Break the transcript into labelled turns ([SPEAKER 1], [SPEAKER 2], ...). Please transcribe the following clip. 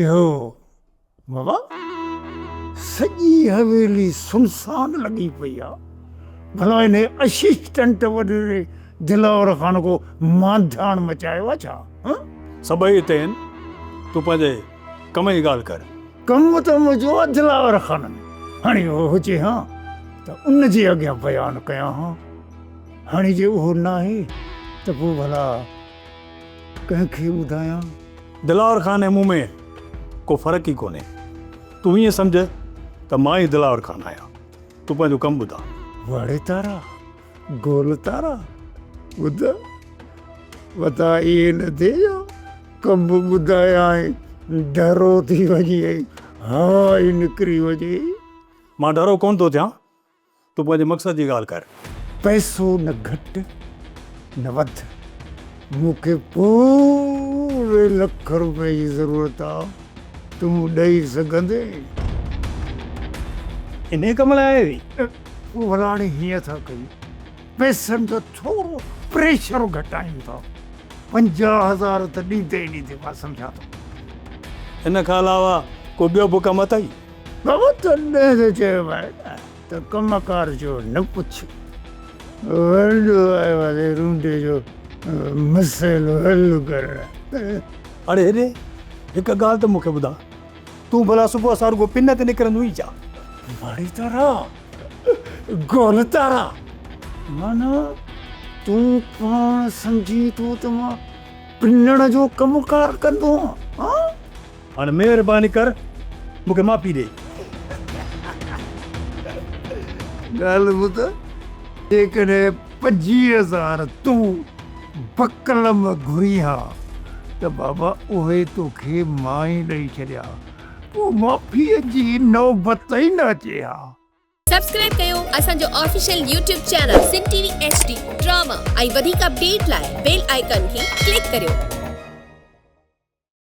[SPEAKER 1] اهو بابا سڄي حويلي سنسان لڳي پئي آ. ڀلا انهي اسسٽنٽ وڏيري دلاور خان ڪو مانڌاڻ مچايو آ ڇا؟ هان؟
[SPEAKER 2] سڀئي هتي آهن، تون پنهنجي ڪم جي ڳالهه ڪر.
[SPEAKER 1] ڪم ته منهنجو آ دلاور خان ۾، هاڻي اهو هجي ها ته ان جي اڳيان بيان ڪيان ها، هاڻي جي اهو ناهي ته پوء ڀلا ڪنهن کي ٻڌايان؟
[SPEAKER 2] دلاور خان ۽ مون ۾ ڪو فرق ئي ڪونهي. تون ائين سمجهه ته مان ئي دلاور خان آهيان. تون پنهنجو ڪم ٻڌاء.
[SPEAKER 1] واڙي تارا، گول تارا، ٻڌ، متان ائين نه ٿئي جو ڪم ٻڌايان ۽ ڍرو ٿي وڃين ۽ هوا ئي نڪري وڃي.
[SPEAKER 2] مان ڍرو ڪونه ٿو ٿيان. تون پنهنجي مقصد جي ڳالهه ڪر.
[SPEAKER 1] پئسو نه گهٽ نه وڌ، مون کي پوري لک روپئي جي ضرورت آ، تون ڏئي سگهندين؟
[SPEAKER 2] انهيء ڪم لاء آيو آهين؟
[SPEAKER 1] پوء ڀلا هاڻي هيئن ٿا ڪيون، پئسن جو ٿورو پريشر گهٽايون ٿا، 50,000 ته ڏيندي ئي ڏيندي، مان سمجهان ٿو.
[SPEAKER 2] ان کان علاوه ڪو ٻيو به ڪم اٿئي؟
[SPEAKER 1] بابا تڏهن ته چيو آهي نه ته ڪم ڪار جو نه پڇ. وڏو آيو آهي رونڊي جو مسئلو حل ڪرڻ.
[SPEAKER 2] اڙي هيڏي هڪ ڳالهه ته مون کي ٻڌاء، تون ڀلا صبح سان رڳو پن تي نڪرندو ئي ڇا؟
[SPEAKER 1] ماڙي تارا، گول تارا، معنيٰ تون پاڻ سمجهين ٿو ته مان پنڻ جو ڪم ڪار ڪندو آهيان؟
[SPEAKER 2] هاڻ مهرباني ڪر مون کي معافي ڏي.
[SPEAKER 1] ڳالهه ٻڌ، جيڪڏهن 25,000 تون بڪلم گهرين ها ته بابا اهي توکي مان ئي ڏئي ڇڏيان ها، پوء معافيء جي نوبت ئي نه اچي ها.
[SPEAKER 3] سبسڪرائب ڪيو اسان جو official YouTube channel Sindh T V H D drama ۽ وڌيڪ اپڊيٽ لاء بيل آئيڪان کي ڪلڪ ڪريو.